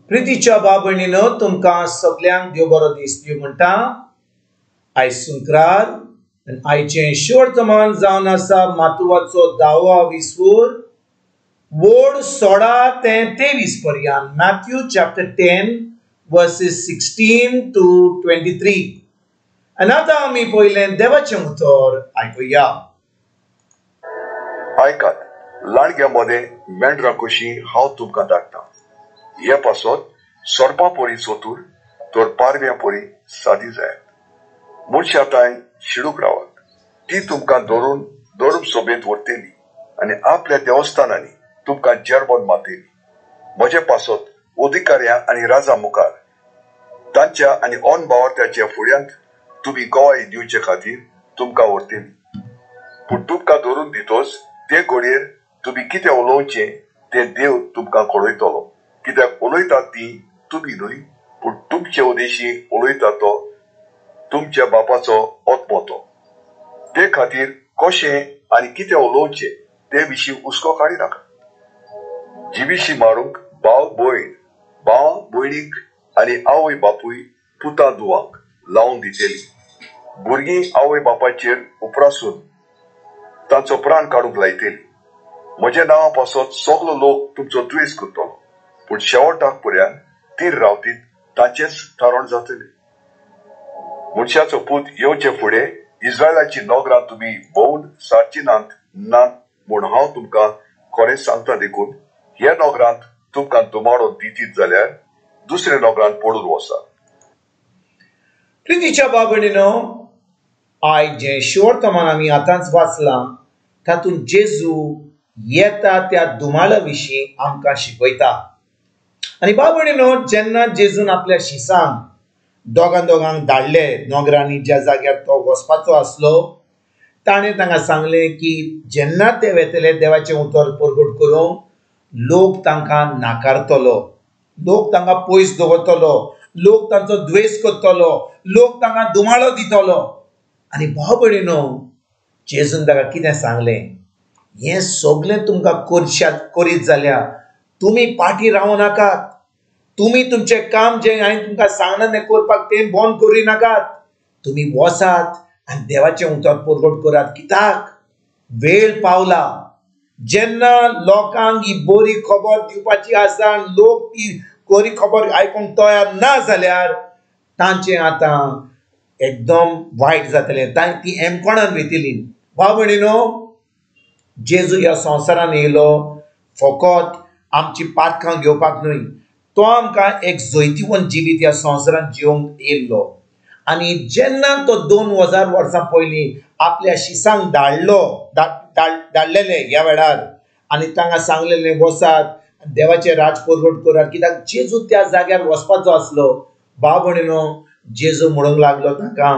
प्रितीच्या भाव भयणीनो, तुमकां सगल्यांक देव बरो दीस दिवं म्हणटा। आयज शुक्रार आनी आयचें शिवर्तमान जावन आसा मातुवाचो 10वो विस्वूर वोड 16 ते 23 पर्यंत, मॅथ्यू चॅप्टर 10 वर्सेस 16 to 23। आनी आतां आमी पयलें देवाचें उतर आयकुया। आयकात, लाडग्या मदें मेंढरा कशी हांव तुमकां धाडटा, हे पासत सोरपा परी चतूर तर पारव्या परी सादी जायात। मनशा तांय शिडूक रावात, ती तुमकां धरून धर्म सभेंत व्हरतली आनी आपल्या देवस्थानांनी तुमकां जेरबन मारतली। म्हजे पासत अधिकाऱ्या आनी राजा मुखार तांच्या आनी अनभावार्थ्याच्या फुड्यांत तुमी गवाय दिवचे खातीर तुमकां व्हरतली। पूण तुमकां धरून दितोच ते घडयेर तुमी कितें उलोवचें तें देव तुमकां कळयतलो, कित्याक उलयतात ती तुमी न्हय, पूण तुमचे उदेशी उलयता तो तुमच्या बापाचो आत्मो तो। ते खातीर कशें आनी कितें उलोवचें ते विशीं हुस्को काडिनाका। जिविशी मारूंक भाव भयण, भाव भयणीक आनी आवय बापूय पुता धुवांक लावन दितली। भुरगीं आवय बापायचेर उपरासून तांचो प्राण काडूंक लायतली। म्हज्या नांवा पासत सगलो लोक तुमचो द्वेस करतलो, पूण शेवटाक पर्यंत तीर रावतीत ताचेच थारण जातले। मनशाचो पूत येवचे फुडें इस्रायलाची नगरां तुमी भोंवन सारची नात ना म्हूण हांव तुमकां खरें सांगता, देखून ह्या नगरांत तुमकां धुमाडो दितीत जाल्यार दुसऱ्या नगरांत पडून वचात। प्रितीच्या भाव भयणीनो, आयज जें शिवर्तमान आमी आतांच वाचलां तातूंत जेजू येता त्या धुमाळा विशीं आमकां शिकयता। आनी भाव भयणीनो, जेन्ना जेजून आपल्या शिसांक दोगां दोगांक धाडले नगरांनी ज्या जाग्यार तो वचपाचो आसलो, ताणें तांकां सांगलें की जेन्ना ते वेतले देवाचें उतर परगट करूंक लोक तांकां नाकारतलो, लोक तांकां पयस दवरतलो, लोक तांचो द्वेस करतलो, लोक तांकां धुमाळो दितलो। आनी भाव भयणीनो, जेजून ताका कितें सांगलें, हें सगलें तुमकां करशात करीत जाल्यार तुमी पाटी रावं नाकात, तुमी तुमचें काम जें हांवें तुमकां सांगलां तें करपाक तें बंद करी नाकात, तुमी वचात आनी देवाचें उतर परगट करात। कित्याक वेळ पावला जेन्ना लोकांक ही बरी खबर दिवपाची आसा, लोक ती बरी खबर आयकूंक तयार ना जाल्यार तांचें आतां एकदम वायट जातलें, ती एमकोणान वयतली। भाव भयणीनो, जेजू ह्या संवसारान येयलो फकत आमची पातकां घेवपाक न्हय, तो आमकां एक जैतिवंत जिवीत ह्या संवसारान जिवंक येयल्लो। आनी जेन्ना तो 2000 वर्सां पयलीं आपल्या शिसांक धाडलो धाडलेले ह्या वेळार आनी तांकां सांगलेलें वचात देवाचें राज परगट करात, कित्याक जेजू त्या जाग्यार वचपाचो आसलो। भाव भयणीनो, जेजू म्हणूंक लागलो तांकां,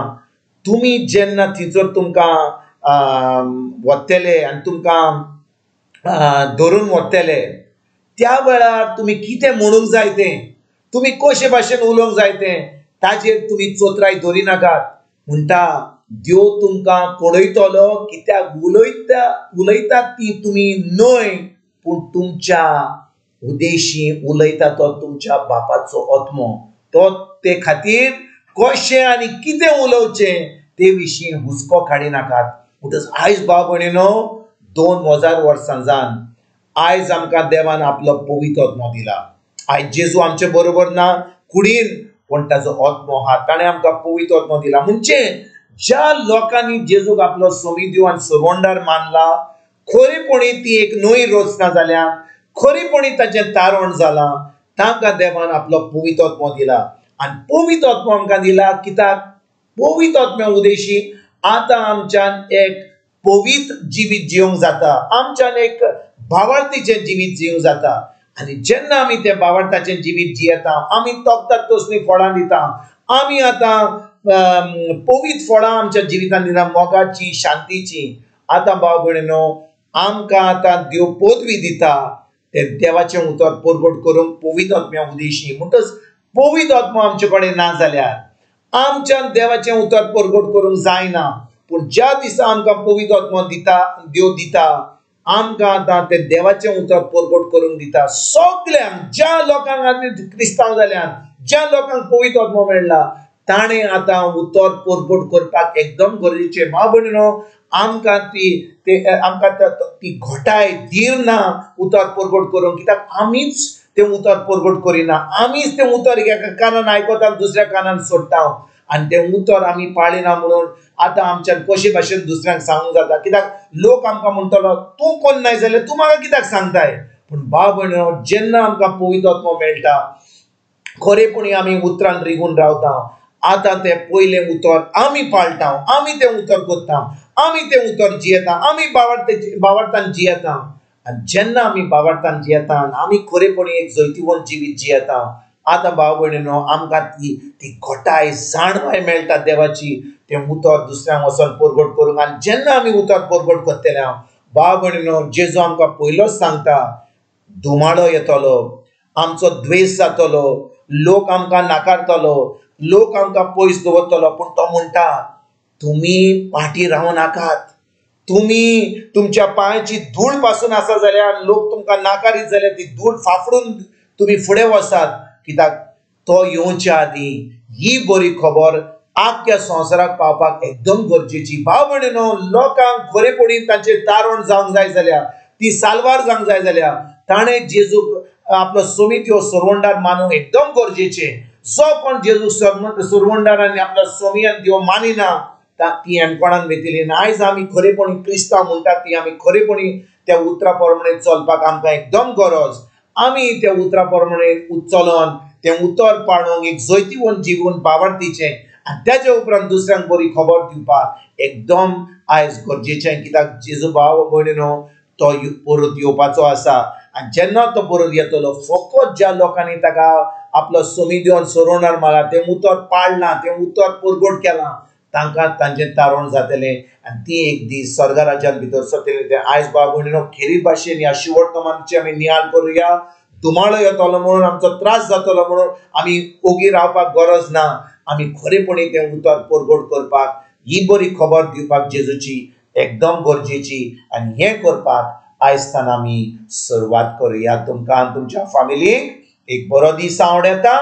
तुमी जेन्ना थंयसर तुमकां वतले आनी तुमकां धरून वतले त्या वेळार तुमी कितें म्हणूंक जाय तें, तुमी कशे भाशेन उलोवंक जाय तें ताजेर तुमी चोत्राय दवरिनाकात। म्हणटा देव तुमकां कळयतलो, कित्याक उलयतात ती तुमी न्हय, पूण तुमच्या उदेशी उलयता तो तुमच्या बापाचो आत्मो। तो ते खातीर कशें आनी कितें उलोवचें ते विशीं हुस्को काडिनाकात। म्हणटच आयज भाव भयणीनो, 2000 वर्सां जावन आयज आमकां देवान आपलो पवित्र आत्मो दिला। आयज जेजू आमचे बरोबर ना कुडीन, पूण ताजो आत्मो आहा, ताणें आमकां पवित्र आत्मो दिला। म्हणजे ज्या लोकांनी जेजूक आपलो समिदेव आनी सरवंडार मानला, खरेपणी ती एक नवी रचना जाल्या, खरेपणी ताचें तारण जालां, तांकां देवान आपलो पवित्र आत्मो दिला। आनी पवित्र आत्मो आमकां दिला कित्याक पवित्र आत्म्या उदेशी आतां आमच्यान एक पवित्र जिवीत जिवंक जाता, आमच्यान एक भावार्थीचें जिवीत जिवंक जाता। आनी जेन्ना आमी तें भावार्थाचें जिवीत जियेता, आमी तोखतात तसलीं फळां दिता, आमी आतां पवित्र फळां आमच्या जिवितांत दिता, मोगाची, शांतीची। आतां भाव भयणीनो, आमकां आतां देव पदवी दिता तें देवाचें उतर परगट करूंक पवित्र आत्म्या उदेशी। म्हणटच पवित्र आत्मो आमचे कडेन ना जाल्यार आमच्यान देवाचें उतर परगट करूंक जायना, पूण ज्या दिसा आमकां पवित्र आत्मो दिता, देव दिता, आमकां आतां तें देवाचें उतर परगट करूंक दिता सगल्यांक. ज्या लोकांक आमी क्रिस्तांव जाल्यान, ज्या लोकांक पवित्र आत्मो मेळ्ळा ताणें आतां उतर परगट करपाक एकदम गरजेचें. भाव भयणीनो, आमकां ती आमकां ती घटाय धीर ना उतर परगट करूंक, कित्याक आमीच तें उतर परगट करिना, आमीच तें उतर एका कानान आयकता दुसऱ्या कानान सोडटा आनी तें उतर आमी पाळिना. म्हणून आतां आमच्यान कशे भाशेन दुसऱ्यांक सांगूंक जाता, कित्याक लोक आमकां म्हणटलो तूं कोन्नाय जाल्यार तूं म्हाका कित्याक सांगताय. पूण भाव भयणीनो, जेन्ना आमकां पवित्र आत्मो मेळटा, खरेपणी आमी उतरान रिगून रावता. आतां तें पयलें उतर आमी पाळटा, आमी तें उतर करता, आमी तें उतर जियेता, आमी बावडतान जियेता. आनी जेन्ना आमी बावडतान जियेता आमी खरेपणी एक जैतिवंत जिवीत जियेता. आतां भाव भयणीनो, आमकां ती ती घटाय जाणवाय मेळटा देवाची तें उतर दुसऱ्यांक वचोन परगट करूंक. आनी जेन्ना आमी उतर परगट करतले भाव भयणीनो, जेजू आमकां पयलोच सांगता, धुमाळो येतलो, आमचो द्वेश जातलो, लोक आमकां नाकारतलो, लोक आमकां पयस दवरतलो, पूण तो म्हणटा तुमी फाटीं रावं नाकात. तुमी तुमच्या पांयची धूळ पासून आसा जाल्यार लोक तुमकां नाकारीत जाल्यार ती धूळ फाफडून तुमी फुडें वचात, कित्याक तो येवच्या आदीं ही बरी खबर आख्ख्या संवसाराक पावपाक एकदम गरजेची. भाव भयणीनो, लोकांक खरेपणी तांचें तारण जावंक जाय जाल्यार, ती साल्वार जावंक जाय जाल्यार ताणें जेजूक आपलो सोमित्यो सरवंडार मानूंक एकदम गरजेचें. जो कोण जेजू सरवंडार आनी आपलो सोमियान देव मानिना ती एमकोणान वेतली. आयज आमी खरेपणी क्रिस्तांव म्हणटात ती आमी खरेपणी त्या उतरा प्रमाणे चलपाक आमकां एकदम गरज. आमी त्या उतरा प्रमाणे चलोन तें उतर पाळूंक एक जैतिवंत जीवन बावडतीचें आनी त्याच्या उपरांत दुसऱ्यांक बरी खबर दिवपाक एकदम आयज गरजेचें. कित्याक जेजू भाव भयणीनो तो परत येवपाचो आसा आनी जेन्ना तो परत येतलो फकत ज्या लोकांनी ताका आपलो सोमी दिवन सरवणार मारला, तें उतर पाळ्ळां, तें उतर परगट केलां, तांकां तांचें तारण जातलें आनी ती एक दीस स्वर्ग राज्यांत भितर सरतली. तें आयज भाव भयणीनो खेरीत भाशेन ह्या शिवोत्तमांची आमी नियाळ करुया. धुमाळो येतलो म्हणून आमचो त्रास जातलो म्हणून आमी ओगी रावपाक गरज ना. आमी खरेपणी तें उतर परगट करपाक, ही बरी खबर दिवपाक जेजूची एकदम गरजेची आनी हें करपाक आयज आमी सुरवात करुया. तुमकां आनी तुमच्या फामिलीक एक बरो दीस आवडटा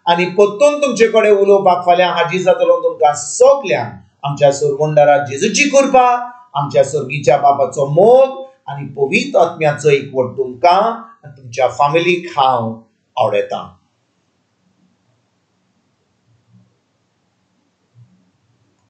आनी परतून तुमचे कडेन उलोवपाक फाल्यां हाजीर जातलो. तुमकां सगल्यांक आमच्या सरवंडारा जेजूची कृपा, आमच्या सर्गीच्या बाबाचो मोग आनी पवित्र आत्म्याचो एकवट तुमकां आनी तुमच्या फामिलीक हांव आवडटा.